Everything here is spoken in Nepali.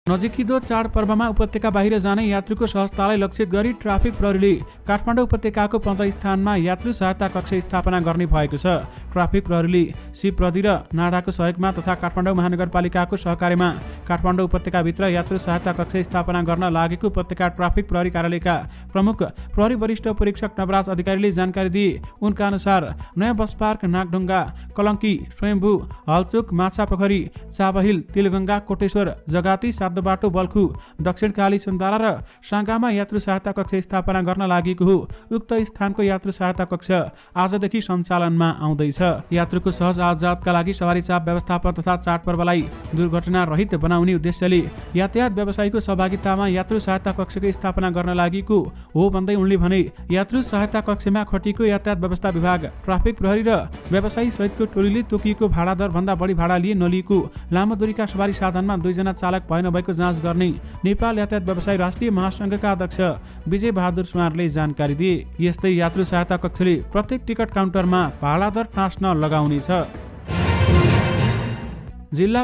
नजिकिदो चाडपर्वमा उपत्यका बाहिर जाने यात्रुको सहजतालाई लक्षित गरी ट्राफिक प्रहरीले काठमाडौँ उपत्यकाको 15 स्थानमा यात्रु सहायता कक्ष स्थापना गर्ने भएको छ। ट्राफिक प्रहरीले शिवप्रदी र नाडाको सहयोगमा तथा काठमाडौँ महानगरपालिकाको सहकार्यमा काठमाडौँ उपत्यकाभित्र यात्रु सहायता कक्ष स्थापना गर्न लागेको उपत्यका ट्राफिक प्रहरी कार्यालयका प्रमुख प्रहरी वरिष्ठ परीक्षक नवराज अधिकारीले जानकारी दिए। उनका अनुसार नयाँ बस पार्क, नागढुङ्गा, कलङ्की, स्वयम्भू, हलचोक, माछापोखरी, चाबहिल, तिलगङ्गा, कोटेश्वर, जगाती, बाटो, बल्खु, दक्षिण काली, सुन्दारा र साङ्गामा यात्रु सहायता कक्ष स्थापना गर्न लागेको हो। उक्त स्थानको यात्रु सहायता कक्ष आजदेखि सञ्चालनमा आउँदैछ। यात्रुको सहज आवाजावतका लागि सवारी चाप व्यवस्थापन तथा चाडपर्वलाई दुर्घटना रहित बनाउने उद्देश्यले यातायात व्यवसायीको सहभागितामा यात्रु सहायता कक्षको स्थापना गर्न लागेको हो भन्दै उनले भने, यात्रु सहायता कक्षमा खटिएको यातायात व्यवस्था विभाग, ट्राफिक प्रहरी र व्यवसायी सहितको टोलीले तोकिएको भाडा दर भन्दा बढी भाडा लिए नलिएको, लामो दूरीका सवारी साधनमा 2 जना चालक भए नभएको जाँच गर्ने नेपाल यातायात व्यवसायी राष्ट्रिय महासंघका अध्यक्ष विजय बहादुर सुमारले जानकारी दिए। यस्तै यात्रु सहायता कक्षले प्रत्येक टिकट काउन्टरमा भाडा दर टाँस्न लगाउनेछ। जिल्ला